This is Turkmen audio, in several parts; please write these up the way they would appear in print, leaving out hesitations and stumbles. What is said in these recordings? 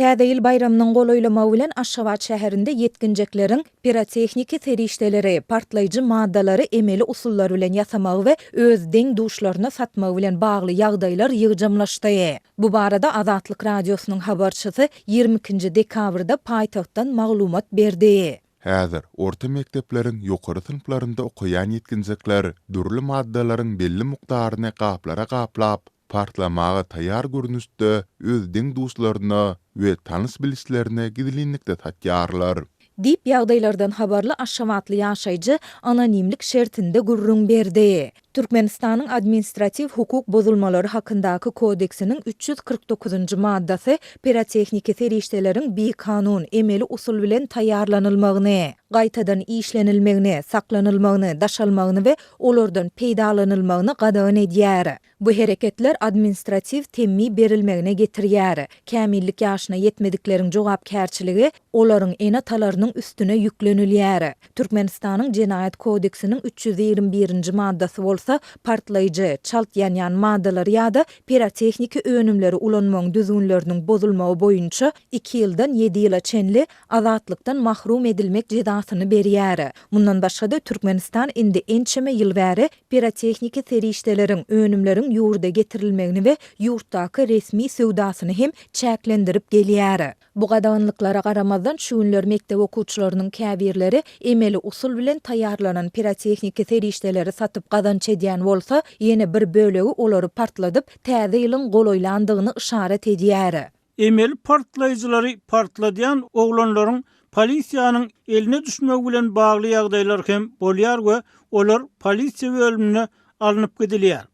Täze ýyl baýramynyň golaýlamagy bilen Aşgabat şäherinde ýetginjekleriň pirotehniki serişdeleri, partlaýjy maddalary emeli usullar bilen ýasamagy we öz deň-duşlaryna satmagy bilen bagly ýagdaýlar ýygjamlaşdy. Bu barada Azatlyk Radiosynyň habarçysy 22-nji dekabrda paýtagtdan maglumat berdi. Häzir orta mekdepleriň ýokary synplarynda okaýan ýetginjekler dürli maddalaryň belli mukdaryny gaplara gaplap, partlamaga taýýar görnüşde öz deň-duşlaryna we tanyş-bilişlerine gizlinlikde satýarlar. Diýip, ýagdaýlardan habarly aşgabatly ýaşaýjy anonimlik şertinde gürrüň berdi. Türkmenistanyň Administratiw hukuk bozulmalary hakyndaky kodeksiniň 349-njy maddasy pirotehniki serişdeleriň bikanun, emeli usul bilen taýýarlanylmagyny, gaýtadan işlenilmegini, saklanylmagyny, daşalmagyny we olardan peýdalanylmagyny gadagan edýär. Bu hereketler administratiw temmi berilmegine getirýär. Kämillik ýaşyna ýetmedikleriň jogapkärçiligi olaryň ene-atalarynyň üstüne ýüklenilýär. Türkmenistanyň Jenaýat kodeksiniň 321-nji maddasy bolsa partlaýjy, çalt ýanýan maddalary ýa-da pirotehniki önümleri ulanmagyň düzgünleriniň bozulmagy boýunça iki ýyldan ýedi ýyla çenli azatlykdan mahrum edilmek jezasyny berýär. Mundan başga-da, Türkmenistan indi ençeme ýyl bäri Pirotehniki serişdeleriň, önümleriň ýurda getirilmegini we ýurtdaky resmi söwdasyny hem çäklendirip gelýär. Bu gadaganlyklara garamazdan, şu günler mekdep okuwçylarynyň käbirleri emeli usul bilen taýýarlanan pirotehniki serişdeleri satyp gazanç edýän bolsa, ýene bir bölegi olary partladyp, täze ýylyň golaýlandygyny yşarat edýär. Emeli partlaýjylary partladýan oglanlaryň polisiýanyň eline düşmegi bilen bagly ýagdaýlar hem bolýar we olar polisiýa bölümine alnyp gidilýär.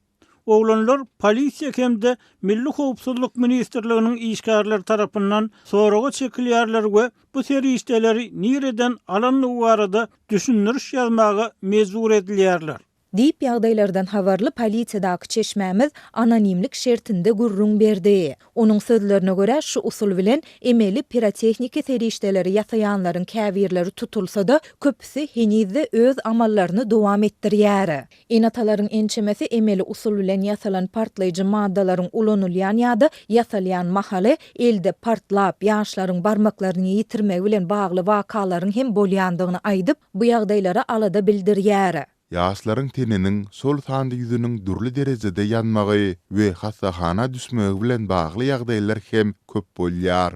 Oglanlar polisiýa hem-de Milli howpsuzlyk ministrliginiň işgärleri tarapyndan soraga çekilýärler we bu serişdeleri nireden alandygy barada düşündiriş ýazmaga mejbur edilýärler. Diýip, ýagdaýlardan habarly polisiýadaky çeşmämiz anonimlik şertinde gürrüň berdi. Onuň sözlerine görä, şu usul bilen emeli pirotehniki serişdeleri ýasaýanlaryň käbirleri tutulsa-da, köpüsi heniz-de öz amallaryny dowam etdirýär. Ene-atalaryň ençemesi emeli usul bilen ýasalan partlaýjy maddalaryň ulanylýan ýa-da ýasalýan mahaly elde partlap, ýaşlaryň barmaklaryny ýitirmegi bilen bagly wakalaryň hem bolýandygyny aýdyp, bu ýagdaýlara alada bildirýär. Ýaşlaryň teniniň, şol sanda ýüzüniň dürli derejede ýanmagy we hassahana düşmegi bilen bagly ýagdaýlar hem köp bolýar.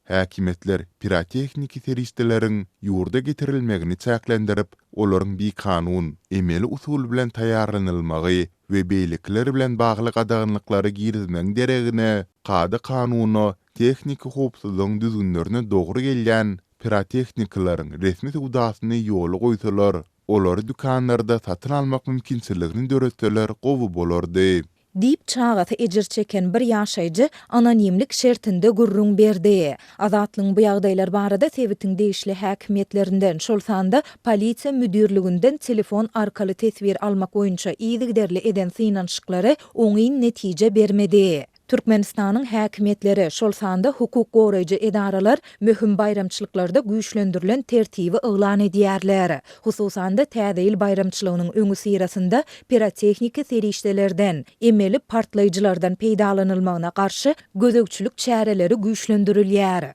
Häkimiýetler pirotehniki serişdeleriň ýurda getirilmegini çäklendirip, olaryň bikanun, emeli usul bilen taýýarlanylmagy we beýlekiler bilen bagly gadaganlyklary girizmegiň deregine, kada-kanuna, tehniki howpsuzlygyň düzgünlerine dogry gelýän pirotehnikalaryň resmi söwdasyny ýola goýsalar, olary dükanlarda satyn almak mümkinçiligini döretseler gowy bolardy. Diýip, çagasy ejir çeken bir ýaşaýjy anonimlik şertinde gürrüň berdi. Azatlygyň bu ýagdaýlar barada sebitiň degişli häkimiýetlerinden, şol sanda polisiýa müdirliginden telefon arkaly teswir almak boýunça yzygiderli eden synanyşyklary oňyn netije bermedi. Türkmenistanyň häkimiýetleri, şol sanda hukuk goraýjy edaralar möhüm baýramçylyklarda güýçlendirilen tertibi yglan edýärler. Hususan-da, Täze ýyl baýramçylygynyň öňüsyrasynda pirotehniki serişdelerden, emeli partlaýjylardan peýdalanylmagyna garşy gözegçilik çäreleri güýçlendirilýär.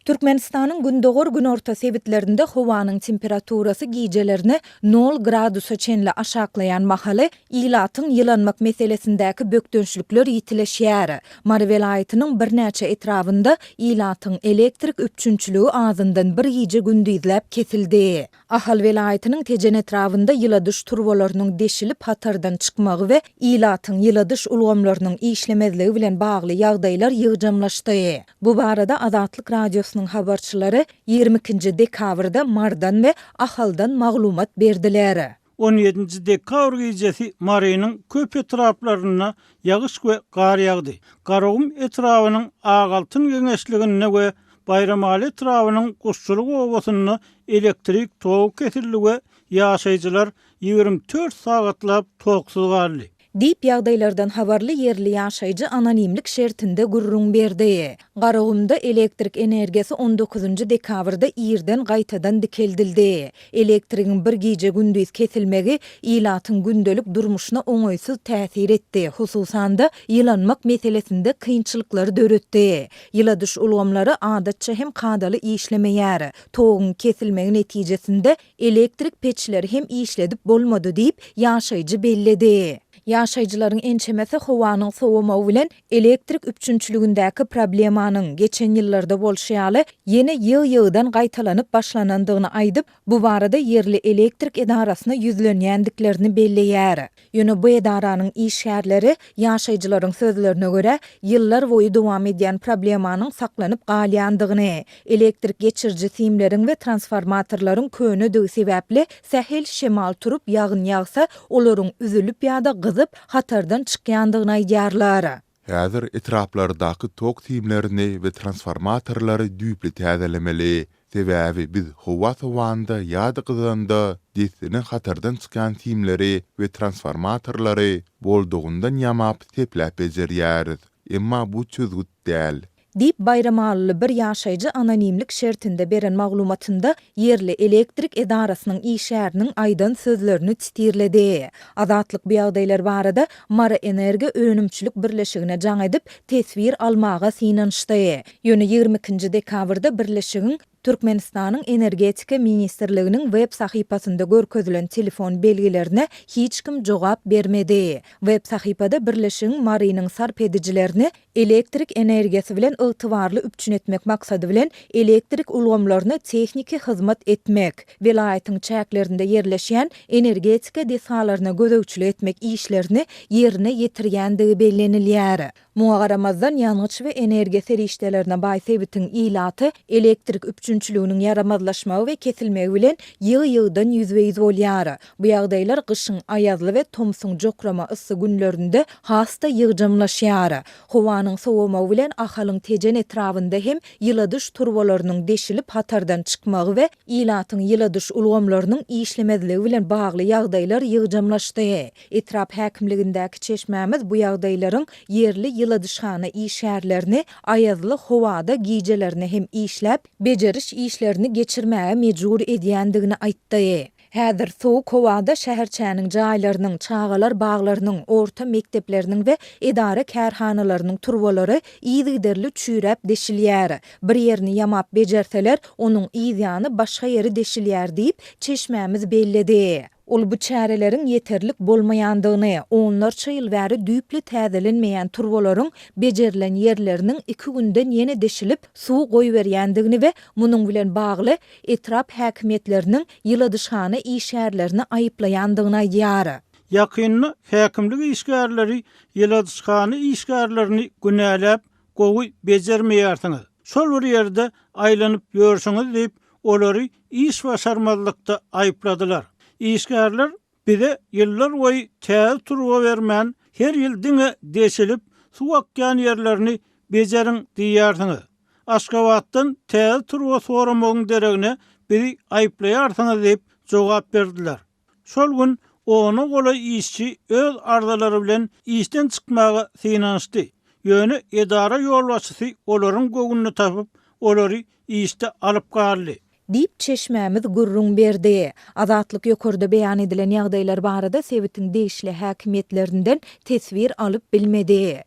Türkmenistanyň gündogar-günorta sebitlerinde howanyň temperaturasy gijelerine nol gradusa çenli aşaklaýan mahaly, ilatyň ýylanmak meselesindäki bökdençlikler ýitileşýär. Mary welaýatynyň birnäçe etrabynda ilatyň elektrik üpjünçiligi azyndan bir gije-gündizläp kesildi. Ahal welaýatynyň Tejen etrabynda ýyladyş turbalarynyň deşilip hatardan çykmagy we ilatyň ýyladyş ulgamlarynyň işlemezligi bilen bagly ýagdaýlar ýygjamlaşdy. Bu barada Azatlyk Radiosynyň habarçylary 22-nji dekabrda Marydan we Ahaldan maglumat berdiler. On ýedinji dekabr gijesi Marynyň köp etraplarynda ýagyş we gar ýagdy. Garagum etrabynyň Ak altyn geňeşliginde we Baýramaly etrabynyň Guşçulyk obasynda elektrik togy kesildi we ýaşaýjylar 24 sagatlap toksuz galdy. Diýip, ýagdaýlardan habarly ýerli ýaşaýjy anonimlik şertinde gürrüň berdi. Garagumda elektrik energiýasy on dokuzynjy dekabrda irden gaýtadan dikeldildi. Elektrigiň bir gije-gündiz kesilmegi ilatyň gündelik durmuşyna oňaýsyz täsir etdi, hususan-da, ýylanmak meselesinde kynçylyklary döretdi. Ýyladyş ulgamlary adatça hem kadaly işlemeýär. Toguň kesilmegi netijesinde elektrik peçleri hem işledip bolmady diýip, ýaşaýjy belledi. Ýaşaýjylaryň ençemesi howanyň sowamagy bilen elektrik üpjünçiligindäki problemanyň, geçen ýyllarda bolşy ýaly, ýene ýygy-ýygydan gaýtalanyp başlanandygyny aýdyp, bu barada ýerli elektrik edarasyna ýüzlenýändiklerini belleýär. Ýöne bu edaranyň işgärleri, ýaşaýjylaryň sözlerine görä, ýyllar boýy dowam edýän problemanyň saklanyp galýandygyny, elektrik geçiriji simleriň we transformatorlaryň könedigi sebäpli sähel şemal turup ýagyn ýagsa, olaryň üzülip ýa-da gyzyp, hatardan çykýandygyny aýdýarlar. Häzir etraplardaky tok simlerini we transformatorlary düýpli täzelemeli. Sebäbi biz howa sowanda ýa-da gyzanda dessine hatardan çykýan simleri we transformatorlary boldugyndan ýamap, sepläp bejerýäris. Emma bu çözgüt däl. Diýip, baýramalyly bir ýaşaýjy anonimlik şertinde beren maglumatynda ýerli elektrik edarasynyň işgäriniň aýdan sözlerini titirledi. Azatlyk bu ýagdaýlar barada Maryenergo önümçilik birleşigine jaň edip, teswir almaga synanyşdy. Ýöne 22 nji dekabrda birleşigiň Türkmenistanyň Energetika ministrliginiň web sahypasynda görkezilen telefon belgilerine hiç kim jogap bermedi. Web sahypada birleşigiň Marynyň sarp edijilerini elektrik energiýasy bilen ygtybarly üpjün etmek maksady bilen elektrik ulgamlaryna tehniki hyzmat etmek, welaýatyň çäklerinde ýerleşýän energetika desgalaryna gözegçilik etmek işlerini ýerine ýetirýändigi bellenilýär. Muňa garamazdan, ýangyç we energiýa serişdelerine baý sebitiň ilaty elektrik üpjünçiliginiň ýaramazlaşmagy we kesilmegi bilen ýygy-ýygydan ýüzbe-ýüz bolýar. Bu ýagdaýlar gyşyň aýazly we tomsuň jokrama yssy günlerinde has-da ýygjamlaşýar. Howanyň sowamagy bilen Ahalyň Tejen etrabynda hem ýyladyş turbalarynyň deşilip hatardan çykmagy we ilatyň ýyladyş ulgamlarynyň işlemezligi bilen bagly ýagdaýlar ýygjamlaşdy. Etrap häkimligindäki çeşmämiz bu ýagdaýlaryň ýerli ýyladyşhana işgärlerini aýazly howada gijelerine hem işläp, bejeriş işlerini geçirmäge mejbur edýändigini aýtdy. Häzir sowuk howada şäherçäniň jaýlarynyň, çagalar baglarynyň, orta mekdepleriniň we edara-kärhanalarynyň turbalary yzygiderli çüýräp deşilýär. Bir ýerini ýamap bejerseler, onuň yz ýany başga ýeri deşilýär diýip, çeşmämiz belledi. Ol bu çäreleriň ýeterlik bolmaýandygyny, onlarça ýyl bäri düýpli täzelenmeýän turbalaryň bejerilen ýerleriniň iki günden ýene deşilip, suw goýberýändigini we munuň bilen bagly etrap häkimiýetleriniň ýyladyşhana işgärlerini aýyplaýandygyny aýdýar. Ýakynda häkimlik işgärleri ýyladyşhana işgärlerini günäläp, gowy bejermeýärsiňiz, şol bir ýerde aýlanyp ýörşüňiz diýip, olary iş başarmazlykda aýypladylar. Işgärler bize ýyllar boýy täze turba bermän, her ýyl diňe deşilip, suw akýan ýerlerini bejeriň diýýärsiňiz. Aşgabatdan täze turba soramagyň deregine bizi aýyplaýarsyňyz diýip jogap berdiler. Şol gün ona golaý işçi öz arzalary bilen işden çykmaga synanyşdy. Ýöne edara ýolbaşçysy olaryň göwnüni tapyp, olary işde alyp galdy. Diýip, çeşmämiz gürrüň berdi. Azatlyk ýokarda beýan edilen ýagdaýlar barada sebitiň degişli häkimiýetlerinden teswir alyp bilmedi.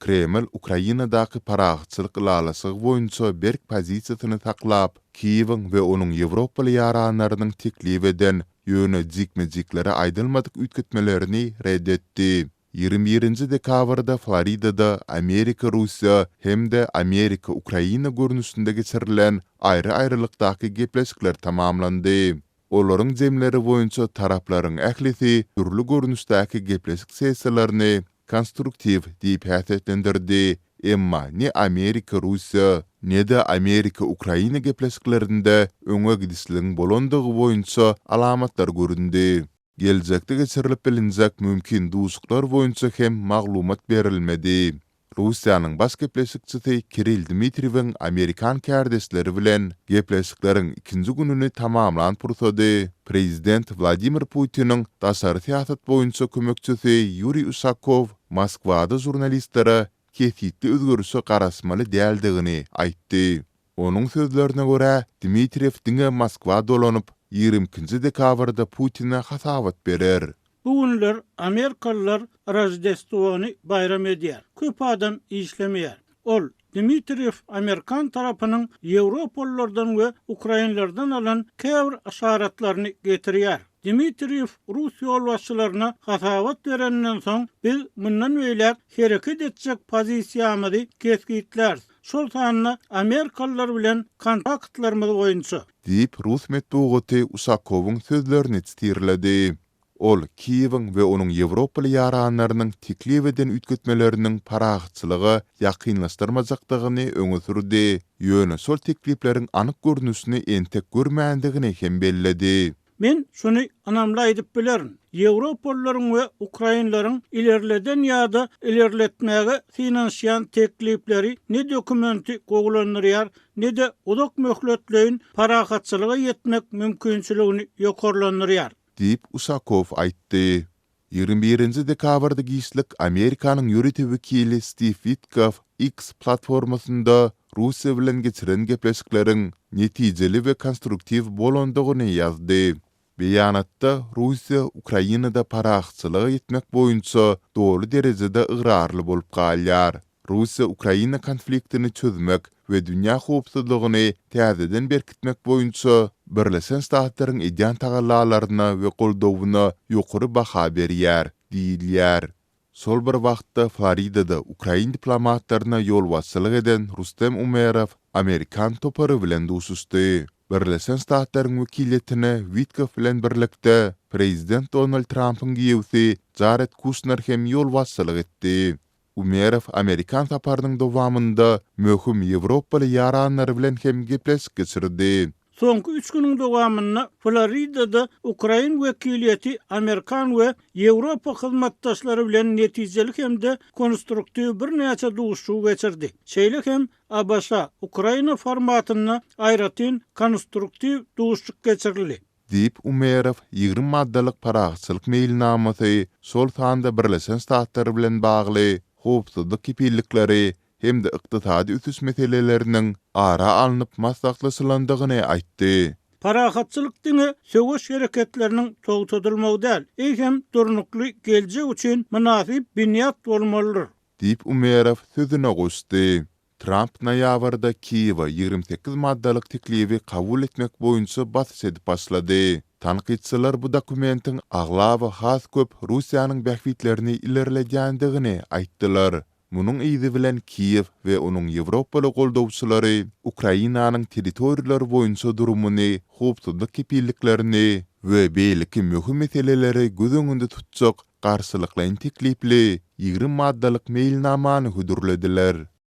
Kreml Ukrainadaky parahatçylyk ylalaşygy boýunça berk pozisiýasyny saklap, Kiýewiň we onuň ýewropaly ýaranlarynyň teklip eden, ýöne jikme-jikleri aýdylmadyk üýtgetmelerini ret etdi. 21 nji dekabrda Floridada Amerika-Russiýa hem-de Amerika-Ukraina görnüşinde geçirilen aýry-aýrylykdaky gepleşikler tamamlandy. Olaryň jemleri boýunça taraplaryň ählisi dürli görnüşdäki gepleşik sessiýalaryny konstruktiw diýip häsiýetlendirdi, emma ne Amerika-Russiýa, ne-de Amerika-Ukraina gepleşiklerinde öňe gidişligiň bolandygy boýunça alamatlar göründi. Geljekde geçirilip bilinjek mümkin duşuşyklar boýunça hem maglumat berilmedi. Russiýanyň baş gepleşikçisi Kirill Dmitriýewiň amerikan kärdeşleri bilen gepleşikleriň ikinji gününi tamamlan pursady prezident Wladimir Putiniň daşary syýasat boýunça kömekçisi Ýuriý Uşakow Moskwada žurnalistlere kesgitli özgerişe garaşmaly däldigini aýtdy. Onuň sözlerine görä, Dmitriýew diňe Moskwa dolanyp, 22-nji dekabrda Putine hasabat berer. Bu günler amerikalylar Roždestwony baýram edýär. Köp adam işlemeýär. Ol, Dmitriýew amerikan tarapynyň ýewropalylardan we ukrainlerden alan käbir yşaratlaryny getirýär. Dmitriýew rus ýolbaşçylaryna hasabat bereninden soň, biz mundan beýläk hereket etjek pozisiýamyzy kesgitläris, şol sanda amerikalylar bilen kontaktlarymyz boýunça. Diýip, rus metbugaty Uşakowyň sözlerini sitirledi. Ol Kiýewiň we onuň ýewropaly ýaranlarynyň teklip eden üýtgetmeleriniň parahatçylyga ýakynlaşdyrmajakdygyny öňe sürdi, ýöne şol teklipleriň anyk görnüşini entek görmändigini hem belledi. Men şuny ynamly aýdyp bilerin, ýewropalylaryň we ukrainleriň ilerleden ýa-da ilerletmäge synanyşýan teklipleri ne dokumenti gowulandyrýar, ne-de uzak möhletleýin parahatçylyga ýetmek mümkinçiligini ýokarlandyrýar. Diýip, Uşakow aýtdy. 21 nji dekabrda giçlik Amerikanyň ýörite wekili Stiw Witkoff X platformasynda Russiýa bilen geçiren gepleşikleriň netijeli we konstruktiw bolandygyny ýazdy. Beýanatda Russiýa Ukrainada parahatçylyga ýetmek boýunça doly derejede ygrarly bolup galýar. Russiýa-Ukraina konfliktini çözmek we dünýä howpsuzlygyny täzeden berkitmek boýunça Birleşen Ştatlaryň edýän tagallalaryna we goldawyna ýokary baha berýär diýilýär. Şol bir wagtda, Floridada ukrain diplomatlaryna ýolbaşçylyk eden Rustem Umerow amerikan topary bilen duşuşdy. Birleşen Ştatlaryň wekiliýetine Witkoff bilen birlikde prezident Donald Trampyň giýewsi Jared Kuşner hem ýolbaşçylyk etdi. Umerow amerikan saparynyň dowamynda möhüm ýewropaly ýaranlary bilen hem gepleşik geçirdi. Soňky üç günüň dowamynda Floridada ukrain wekiliýeti amerikan we ýewropa hyzmatdaşlary bilen netijeli hem-de konstruktiw birnäçe duşuşygy geçirdi. Şeýle hem ABŞ, Ukraina formatynda aýratyn konstruktiw duşuşyk geçirildi. Diýip, Umerow 20 maddalyk parahatçylyk meýilnamasy, şol sanda Birleşen Ştatlar bilen bagly howpsuzlyk kepillikleri hem-de ykdysady ösüş meseleleriniň ara alnyp maslahatlaşylandygyny aýtdy. Parahatçylyk diňe söweş hereketleriniň togtadylmagy däl, eýsem durnukly geljek üçin mynasyp binýat bolmalydyr. Diýip, Umerow sözüne goşdy. Tramp noýabrda Kiýewe 28 maddalyk teklibi kabul etmek boýunça basyş edip başlady. Tankytçylar bu dokumentiň aglaba has köp Russiýanyň bähbitlerini ilerledýändigini aýtdylar. Munuň yzy bilen Kiýew we onuň ýewropaly goldawçylary Ukrainanyň territoriýalary boýunça durumyny, howpsuzlyk kepilliklerini we beýleki möhüm meseleleri göz öňünde tutjak garşylyklaýyn teklipli 20 maddalyk meýilnamany hödürlediler.